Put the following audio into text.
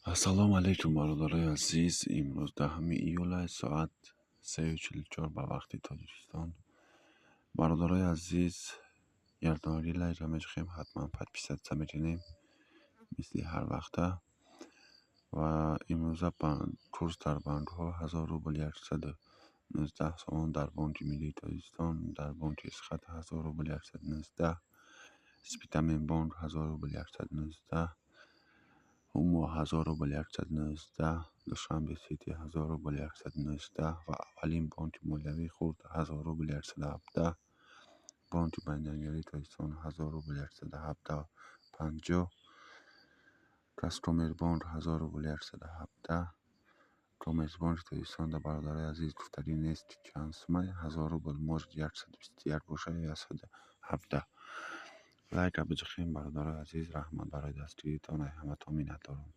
Ассалому алайкум, бародарои азиз. Имрӯз 10 июла, соат 3:44 ба вақти Тоҷикистон. Бародарои азиз, ярдонагӣ лайка мечахем, ҳатман подписаться мекунем, мисли ҳар вақта. Ва имрӯза курс дар банкҳо: 1000 рубл 119 сомон дар Бонки Миллии Тоҷикистон, дар бонки Эсхат 1000 рубл 119, Спитамен бонк 1000 рубл 119, Ҳумо 1000 рубл 119, Душанбе Сити 1000 рубл 119 ва аввалин бонки молиявии хурд 1000 рубл 117, Бонки Байналмилалии Тоҷикистон 1000 рубл 117,50, Казкоммербонк 1000 рубл 117. Коммерсбонки Тоҷикистон да, бародарои азиз, гуфтагӣ нест, ки чанд сумай 1000 рубл, может, 121 бошад ё 117. Лайка биҷахем, бародарои азиз. Раҳмат барои дастгиритон, ай ҳаматон миннатдорам.